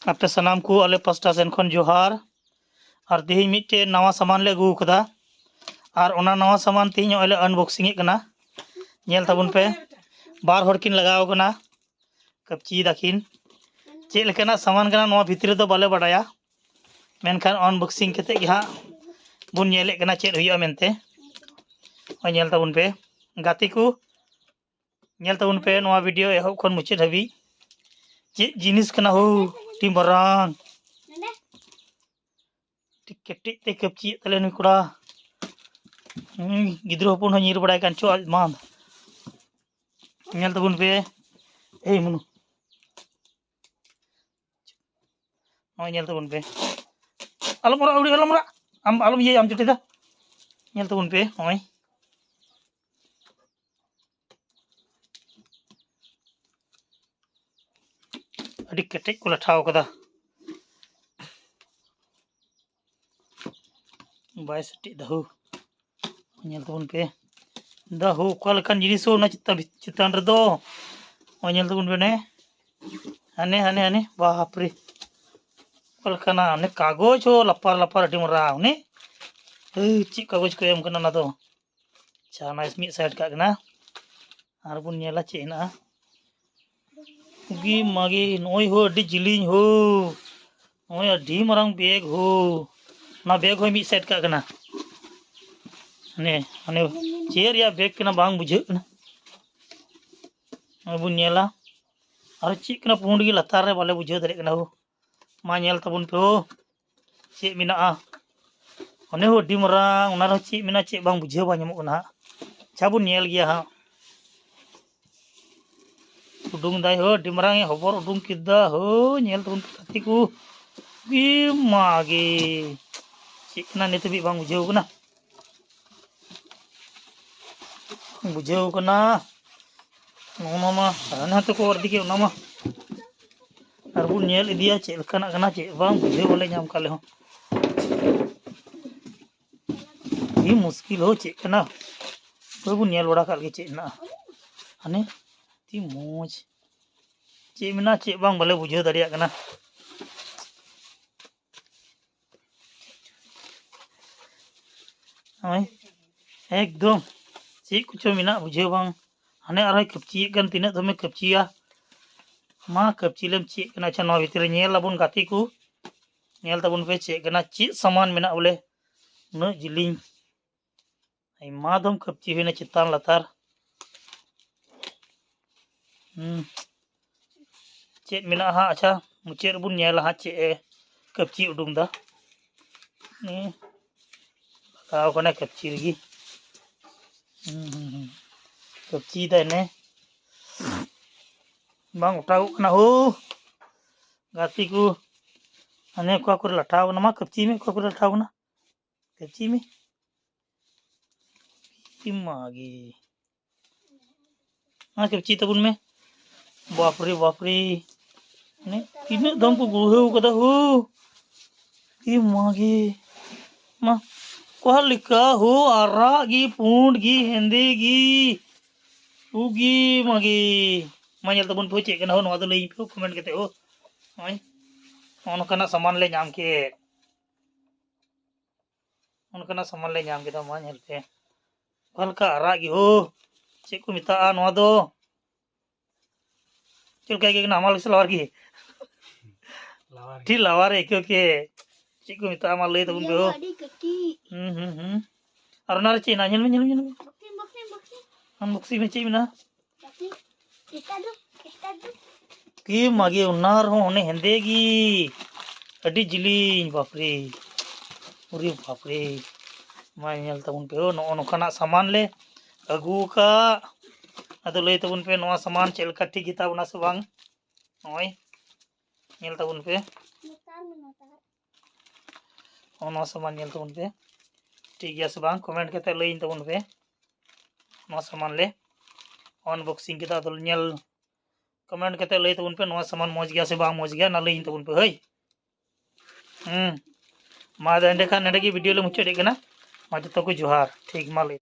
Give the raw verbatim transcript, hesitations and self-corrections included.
ᱟᱯᱮ ᱥᱟᱱᱟᱢ ᱠᱚ ᱟᱞᱮ ᱯᱟᱥᱴᱟ ᱥᱮᱱ ᱠᱷᱚᱱ ᱡᱚᱦᱟᱨ᱾ ᱟᱨ ᱛᱮᱦᱮᱧ ᱢᱤᱫᱴᱮᱡ ᱱᱟᱣᱟ ᱥᱟᱢᱟᱱ ᱞᱮ ᱟᱹᱜᱩ ᱟᱠᱟᱫᱟ, ᱟᱨ ᱚᱱᱟ ᱱᱟᱣᱟ ᱥᱟᱢᱟᱱ ᱛᱮᱦᱮᱧ ᱱᱚᱜᱼᱚᱭ ᱞᱮ unboxing ᱮᱫ ᱠᱟᱱᱟ᱾ ᱧᱮᱞ ᱛᱟᱵᱚᱱ ᱯᱮ, ᱵᱟᱨ ᱦᱚᱲ ᱠᱤᱱ ᱞᱟᱜᱟᱣ ᱠᱟᱱᱟ, ᱠᱟᱹᱯᱪᱤ ᱫᱟᱠᱤᱱ᱾ ᱪᱮᱫ ᱞᱮᱠᱟᱱᱟᱜ ᱥᱟᱢᱟᱱ ᱠᱟᱱᱟ ᱱᱚᱣᱟ ᱵᱷᱤᱛᱨᱤ ᱨᱮᱫᱚ ᱵᱟᱞᱮ ᱵᱟᱰᱟᱭᱟ, ᱢᱮᱱᱠᱷᱟᱱ unboxing ᱠᱟᱛᱮᱫ ᱜᱮ ᱦᱟᱸᱜ ᱵᱚᱱ ᱧᱮᱞᱮᱫ ᱠᱟᱱᱟ ᱪᱮᱫ ᱦᱩᱭᱩᱜᱼᱟ ᱢᱮᱱᱛᱮ᱾ ᱱᱚᱜᱼᱚᱭ ᱧᱮᱞ ᱛᱟᱵᱚᱱ ᱯᱮ ᱜᱟᱛᱮ ᱠᱚ, ᱧᱮᱞ ᱛᱟᱵᱚᱱ ᱯᱮ ᱱᱚᱣᱟ video ᱮᱦᱚᱵ ᱠᱷᱚᱱ ᱢᱩᱪᱟᱹᱫ ᱦᱟᱹᱵᱤᱡ᱾ ᱪᱮᱫ ᱡᱤᱱᱤᱥ ᱠᱟᱱᱟ ᱦᱳ, ᱟᱹᱰᱤ ᱢᱟᱨᱟᱝ᱾ ᱟᱹᱰᱤ ᱠᱮᱴᱮᱡ ᱛᱮ ᱠᱟᱹᱯᱪᱤᱭᱮᱫ ᱛᱟᱞᱮᱭᱟ ᱱᱩᱭ ᱠᱚᱲᱟ᱾ ᱱᱩᱭ ᱜᱤᱫᱽᱨᱟᱹ ᱦᱚᱯᱚᱱ ᱦᱚᱸ ᱧᱤᱨ ᱵᱟᱲᱟᱭ ᱠᱟᱱ ᱪᱚ ᱟᱡ ᱢᱟ᱾ ᱧᱮᱞ ᱛᱟᱵᱚᱱ ᱯᱮ, ᱮᱭ ᱢᱩᱱᱩ, ᱱᱚᱜᱼᱚᱭ ᱧᱮᱞ ᱛᱟᱵᱚᱱ ᱯᱮ᱾ ᱟᱞᱚᱢ ᱚᱨᱟᱜ ᱟᱹᱣᱲᱤ, ᱟᱞᱚᱢ ᱚᱨᱟᱜ, ᱟᱢ ᱟᱞᱚᱢ ᱤᱭᱟᱹᱭᱟ, ᱟᱢ ᱪᱚᱴᱤᱫᱟ᱾ ᱧᱮᱞ ᱛᱟᱵᱚᱱ ᱯᱮ, ᱱᱚᱜᱼᱚᱭ ᱟᱹᱰᱤ ᱠᱮᱴᱮᱡ ᱠᱚ ᱞᱟᱴᱷᱟᱣ ᱠᱟᱫᱟ᱾ ᱵᱟᱭ ᱥᱟᱴᱤᱡ ᱫᱟᱦᱩ᱾ ᱧᱮᱞ ᱛᱟᱵᱚᱱ ᱯᱮ᱾ ᱫᱟᱦᱩ ᱚᱠᱟ ᱞᱮᱠᱟᱱ ᱡᱤᱱᱤᱥ ᱦᱚᱸ ᱚᱱᱟ ᱪᱮᱛᱟᱱ, ᱪᱮᱛᱟᱱ ᱨᱮᱫᱚ᱾ ᱱᱚᱜᱼᱚᱭ ᱧᱮᱞ ᱛᱟᱵᱚᱱ ᱯᱮ ᱚᱱᱮ᱾ ᱦᱟᱱᱮ, ᱦᱟᱱᱮ, ᱦᱟᱱᱮ᱾ ᱵᱟᱯ ᱨᱮ᱾ ᱚᱠᱟ ᱞᱮᱠᱟᱱᱟ? ᱚᱱᱮ ᱠᱟᱜᱚᱡᱽ ᱦᱚᱸ ᱞᱟᱯᱟᱨ, ᱞᱟᱯᱟᱨ ᱟᱹᱰᱤ ᱢᱟᱨᱟᱝ᱾ ᱚᱱᱮ᱾ ᱦᱟᱹᱭ, ᱪᱮᱫ ᱠᱟᱜᱚᱡᱽ ᱠᱚ ᱮᱢ ᱠᱟᱱᱟ ᱚᱱᱟ ᱫᱚ? ᱟᱪᱪᱷᱟ, ᱚᱱᱟ ᱢᱤᱫ side ᱠᱟᱜ ᱠᱟᱱᱟ᱾ ᱟᱨ ᱵᱚᱱ ᱧᱮᱞᱟ ᱪᱮᱫ ᱦᱮᱱᱟᱜᱼᱟ᱾ ᱜᱤ ᱢᱟᱜᱮ, ᱱᱚᱜᱼᱚᱭ ᱦᱳ, ᱟᱹᱰᱤ ᱡᱤᱞᱤᱧ ᱦᱳ᱾ ᱱᱚᱜᱼᱚᱭ ᱟᱹᱰᱤ ᱢᱟᱨᱟᱝ bag ᱦᱳ᱾ ᱚᱱᱟ bag ᱦᱚᱸ ᱢᱤᱫ side ᱠᱟᱜ ᱠᱟᱱᱟ᱾ ᱦᱟᱱᱮ, ᱦᱟᱱᱮ ᱪᱮᱫ ᱨᱮᱭᱟᱜ bag ᱠᱟᱱᱟ ᱵᱟᱝ ᱵᱩᱡᱷᱟᱹᱜ ᱠᱟᱱᱟ᱾ ᱱᱚᱜᱼᱚᱭ ᱵᱚᱱ ᱧᱮᱞᱟ᱾ ᱟᱨᱚ ᱪᱮᱫ ᱠᱟᱱᱟ ᱯᱩᱸᱰ ᱜᱮ ᱞᱟᱛᱟᱨ ᱨᱮ ᱵᱟᱞᱮ ᱵᱩᱡᱷᱟᱹᱣ ᱫᱟᱲᱮᱭᱟᱜ ᱠᱟᱱᱟ ᱦᱳ᱾ ᱢᱟ ᱧᱮᱞ ᱛᱟᱵᱚᱱ ᱯᱮ ᱦᱳ᱾ ᱪᱮᱫ ᱢᱮᱱᱟᱜᱼᱟ? ᱚᱱᱮ ᱦᱳ ᱟᱹᱰᱤ ᱢᱟᱨᱟᱝ, ᱚᱱᱟ ᱨᱮᱦᱚᱸ ᱪᱮᱫ ᱢᱮᱱᱟᱜᱼᱟ ᱪᱮᱫ ᱵᱟᱝ ᱵᱩᱡᱷᱟᱹᱣ ᱵᱟᱝ ᱧᱟᱢᱚᱜ ᱠᱟᱱᱟ ᱦᱟᱸᱜ᱾ ᱟᱪᱪᱷᱟ ᱵᱚᱱ ᱧᱮᱞ ᱜᱮᱭᱟ ᱦᱟᱸᱜ᱾ ᱩᱰᱩᱝ ᱫᱟᱭ ᱦᱳ, ᱟᱹᱰᱤ ᱢᱟᱨᱟᱝ ᱮ ᱦᱚᱵᱚᱨ ᱩᱰᱩᱝ ᱠᱮᱫᱟ ᱦᱳ᱾ ᱧᱮᱞ ᱛᱟᱵᱚᱱ ᱯᱮ ᱜᱟᱛᱮ ᱠᱚ᱾ ᱜᱤ ᱢᱟ ᱜᱮ᱾ ᱪᱮᱫ ᱠᱟᱱᱟ ᱱᱤᱛ ᱦᱟᱹᱵᱤᱡ ᱵᱟᱝ ᱵᱩᱡᱷᱟᱹᱣ ᱠᱟᱱᱟ᱾ ᱵᱟᱝ ᱵᱩᱡᱷᱟᱹᱣ ᱠᱟᱱᱟ᱾ ᱱᱚᱜᱼᱚ ᱱᱚᱣᱟ ᱢᱟ ᱦᱟᱱᱮ ᱦᱟᱱᱛᱮ ᱠᱚ ᱚᱨ ᱤᱫᱤ ᱠᱮᱫ, ᱚᱱᱟ ᱢᱟ᱾ ᱟᱨ ᱵᱚᱱ ᱧᱮᱞ ᱤᱫᱤᱭᱟ ᱪᱮᱫ ᱞᱮᱠᱟᱱᱟᱜ ᱠᱟᱱᱟ, ᱪᱮᱫ ᱵᱟᱝ ᱵᱩᱡᱷᱟᱹᱣ ᱵᱟᱞᱮ ᱧᱟᱢ ᱠᱟᱜ ᱞᱮ ᱦᱚᱸ᱾ ᱟᱹᱰᱤ ᱢᱩᱥᱠᱤᱞ ᱦᱳ, ᱪᱮᱫ ᱠᱟᱱᱟ? ᱛᱚᱵᱮ ᱵᱚᱱ ᱧᱮᱞ ᱵᱟᱲᱟ ᱠᱟᱜ ᱞᱮᱜᱮ ᱪᱮᱫ ᱦᱮᱱᱟᱜᱼᱟ᱾ ᱦᱟᱱᱮ ᱟᱹᱰᱤ ᱢᱚᱡᱽ᱾ ᱪᱮᱫ ᱢᱮᱱᱟᱜᱼᱟ, ᱪᱮᱫ ᱵᱟᱝ, ᱵᱟᱞᱮ ᱵᱩᱡᱷᱟᱹᱣ ᱫᱟᱲᱮᱭᱟᱜ ᱠᱟᱱᱟ᱾ ᱱᱚᱜᱼᱚᱭ ᱮᱠᱫᱚᱢ ᱪᱮᱫ ᱠᱚᱪᱚ ᱢᱮᱱᱟᱜ ᱵᱩᱡᱷᱟᱹᱣ ᱵᱟᱝ᱾ ᱦᱟᱱᱮ ᱟᱨᱦᱚᱸᱭ ᱠᱟᱹᱯᱪᱤᱭᱮᱫ ᱠᱟᱱ, ᱛᱤᱱᱟᱹᱜ ᱫᱚᱢᱮ ᱠᱟᱹᱯᱪᱤᱭᱟ᱾ ᱢᱟ ᱠᱟᱹᱯᱪᱤ ᱞᱮᱢ ᱪᱮᱫ ᱠᱟᱱᱟ᱾ ᱟᱪᱪᱷᱟ, ᱱᱚᱣᱟ ᱵᱷᱤᱛᱨᱤ ᱨᱮ ᱧᱮᱞ ᱟᱵᱚᱱ ᱜᱟᱛᱮ ᱠᱚ, ᱧᱮᱞ ᱛᱟᱵᱚᱱ ᱯᱮ ᱪᱮᱫ ᱠᱟᱱᱟ, ᱪᱮᱫ ᱥᱟᱢᱟᱱ ᱢᱮᱱᱟᱜ ᱵᱚᱞᱮ ᱩᱱᱟᱹᱜ ᱡᱤᱞᱤᱧ᱾ ᱟᱭᱢᱟ ᱫᱚᱢ ᱠᱟᱹᱯᱪᱤ ᱦᱩᱭᱱᱟ ᱪᱮᱛᱟᱱ ᱞᱟᱛᱟᱨ᱾ ᱦᱩᱸ᱾ ᱪᱮᱫ ᱢᱮᱱᱟᱜᱼᱟ ᱦᱟᱸᱜ? ᱟᱪᱪᱷᱟ, ᱢᱩᱪᱟᱹᱫ ᱨᱮᱵᱚᱱ ᱧᱮᱞᱟ ᱦᱟᱸᱜ ᱪᱮᱫ ᱮ ᱠᱟᱹᱯᱪᱤ ᱩᱰᱩᱝ ᱫᱟ᱾ ᱦᱩᱸ᱾ ᱞᱟᱜᱟᱣ ᱠᱟᱱᱟ ᱠᱟᱹᱯᱪᱤ ᱨᱮᱜᱮ᱾ ᱦᱩᱸ, ᱦᱩᱸ, ᱦᱩᱸ᱾ ᱠᱟᱹᱯᱪᱤᱭ ᱫᱟᱭ ᱱᱮ᱾ ᱵᱟᱝ ᱚᱴᱟᱣᱚᱜ ᱠᱟᱱᱟ ᱦᱳ᱾ ᱜᱟᱛᱮ ᱠᱚ, ᱦᱟᱱᱮ ᱚᱠᱟ ᱠᱚᱨᱮ ᱞᱟᱴᱷᱟᱣ ᱠᱟᱱᱟ, ᱢᱟ ᱠᱟᱹᱯᱪᱤ ᱢᱮ, ᱚᱠᱟ ᱠᱚᱨᱮ ᱞᱟᱴᱷᱟᱣ ᱠᱟᱱᱟ, ᱠᱟᱹᱯᱪᱤ ᱢᱮ᱾ ᱤᱢᱟᱜᱮ᱾ ᱢᱟ ᱠᱟᱹᱯᱪᱤ ᱛᱟᱵᱚᱱ ᱢᱮ᱾ ᱵᱟᱯᱨᱮ, ᱵᱟᱯᱨᱮ᱾ ᱢᱟᱱᱮ ᱛᱤᱱᱟᱹᱜ ᱫᱚᱢ ᱠᱚ ᱜᱩᱲᱦᱟᱹᱣ ᱠᱟᱫᱟ ᱦᱳ᱾ ᱤᱢᱟᱜᱮ᱾ ᱢᱟ, ᱚᱠᱟ ᱞᱮᱠᱟ ᱦᱳ, ᱟᱨᱟᱜ ᱜᱮ, ᱯᱩᱸᱰ ᱜᱮ, ᱦᱮᱸᱫᱮ ᱜᱮ᱾ ᱩᱜᱤ ᱢᱟᱜᱤ᱾ ᱢᱟ ᱧᱮᱞ ᱛᱟᱵᱚᱱ ᱯᱮ ᱪᱮᱫ ᱠᱟᱱᱟ ᱦᱳ, ᱱᱚᱣᱟ ᱫᱚ ᱞᱟᱹᱭᱟᱹᱧ ᱯᱮ comment ᱠᱟᱛᱮ ᱦᱳ᱾ ᱱᱚᱜᱼᱚᱭ ᱱᱚᱜᱼᱚ ᱱᱚᱝᱠᱟᱱᱟᱜ ᱥᱟᱢᱟᱱ ᱞᱮ ᱧᱟᱢ ᱠᱮᱫ᱾ ᱚᱱᱠᱟᱱᱟᱜ ᱥᱟᱢᱟᱱ ᱞᱮ ᱧᱟᱢ ᱠᱮᱫᱟ, ᱢᱟ ᱧᱮᱞ ᱯᱮ᱾ ᱚᱠᱟ ᱞᱮᱠᱟ ᱟᱨᱟᱜ ᱜᱮ ᱦᱳ᱾ ᱪᱮᱫ ᱠᱚ ᱢᱮᱛᱟᱜᱼᱟ ᱱᱚᱣᱟ ᱫᱚ? ᱪᱮᱫ ᱞᱮᱠᱟ ᱟᱹᱭᱠᱟᱹᱜ ᱠᱟᱱᱟ? ᱦᱟᱢᱟᱞ ᱜᱮ ᱥᱮ ᱞᱟᱣᱟᱨ ᱜᱮ? ᱞᱟᱣᱟᱨ ᱜᱮ᱾ ᱴᱷᱤᱠ ᱞᱟᱣᱟᱨ ᱮ ᱟᱹᱭᱠᱟᱹᱣ ᱠᱮᱫ᱾ ᱪᱮᱫ ᱠᱚ ᱢᱮᱛᱟᱜᱼᱟ ᱢᱟ ᱞᱟᱹᱭ ᱛᱟᱵᱚᱱ ᱯᱮ ᱦᱳ᱾ ᱟᱹᱰᱤ ᱠᱟᱹᱴᱤᱡ᱾ ᱦᱩᱸ, ᱦᱩᱸ, ᱦᱩᱸ᱾ ᱟᱨ ᱚᱱᱟ ᱨᱮ ᱪᱮᱫ ᱦᱮᱱᱟᱜᱼᱟ? ᱧᱮᱞ ᱢᱮ, ᱧᱮᱞ ᱢᱮ, ᱧᱮᱞ ᱢᱮ᱾ Unboxing ᱢᱮ, ᱪᱮᱫ ᱢᱮᱱᱟᱜᱼᱟ? ᱠᱤ ᱢᱟᱜᱮ, ᱚᱱᱟ ᱨᱮᱦᱚᱸ ᱚᱱᱮ ᱦᱮᱸᱫᱮ ᱜᱮ᱾ ᱟᱹᱰᱤ ᱡᱤᱞᱤᱧ, ᱵᱟᱯᱨᱮ᱾ ᱩᱨᱮ ᱵᱟᱯᱨᱮ᱾ ᱢᱟ ᱧᱮᱞ ᱛᱟᱵᱚᱱ ᱯᱮ, ᱱᱚᱜᱼᱚ ᱱᱚᱝᱠᱟᱱᱟᱜ ᱥᱟᱢᱟᱱ ᱞᱮ ᱟᱹᱜᱩ ᱟᱠᱟᱫ᱾ ᱟᱫᱚ ᱞᱟᱹᱭ ᱛᱟᱵᱚᱱ ᱯᱮ, ᱱᱚᱣᱟ ᱥᱟᱢᱟᱱ ᱪᱮᱫ ᱞᱮᱠᱟ, ᱴᱷᱤᱠ ᱜᱮᱛᱟ ᱵᱚᱱᱟ ᱥᱮ ᱵᱟᱝ? ᱱᱚᱜᱼᱚᱭ ᱧᱮᱞ ᱛᱟᱵᱚᱱ ᱯᱮ᱾ ᱱᱚᱜᱼᱚ ᱱᱚᱣᱟ ᱥᱟᱢᱟᱱ ᱧᱮᱞ ᱛᱟᱵᱚᱱ ᱯᱮ, ᱴᱷᱤᱠ ᱜᱮᱭᱟ ᱥᱮ ᱵᱟᱝ? Comment ᱠᱟᱛᱮ ᱞᱟᱹᱭᱟᱹᱧ ᱛᱟᱵᱚᱱ ᱯᱮ᱾ ᱱᱚᱣᱟ ᱥᱟᱢᱟᱱ ᱞᱮ unboxing ᱠᱮᱫᱟ, ᱟᱫᱚ ᱧᱮᱞ, comment ᱠᱟᱛᱮ ᱞᱟᱹᱭ ᱛᱟᱵᱚᱱ ᱯᱮ, ᱱᱚᱣᱟ ᱥᱟᱢᱟᱱ ᱢᱚᱡᱽ ᱜᱮᱭᱟ ᱥᱮ ᱵᱟᱝ ᱢᱚᱡᱽ ᱜᱮᱭᱟ, ᱚᱱᱟ ᱞᱟᱹᱭᱟᱹᱧ ᱛᱟᱵᱚᱱ ᱯᱮ ᱦᱳᱭ᱾ ᱦᱩᱸ᱾ ᱢᱟ ᱟᱫᱚ ᱮᱸᱰᱮᱠᱷᱟᱱ ᱱᱚᱸᱰᱮ ᱜᱮ video ᱞᱮ ᱢᱩᱪᱟᱹᱫᱮᱫ ᱠᱟᱱᱟ᱾ ᱢᱟ ᱡᱚᱛᱚ ᱠᱚ ᱡᱚᱦᱟᱨ᱾ ᱴᱷᱤᱠ, ᱢᱟ ᱞᱟᱹᱭ᱾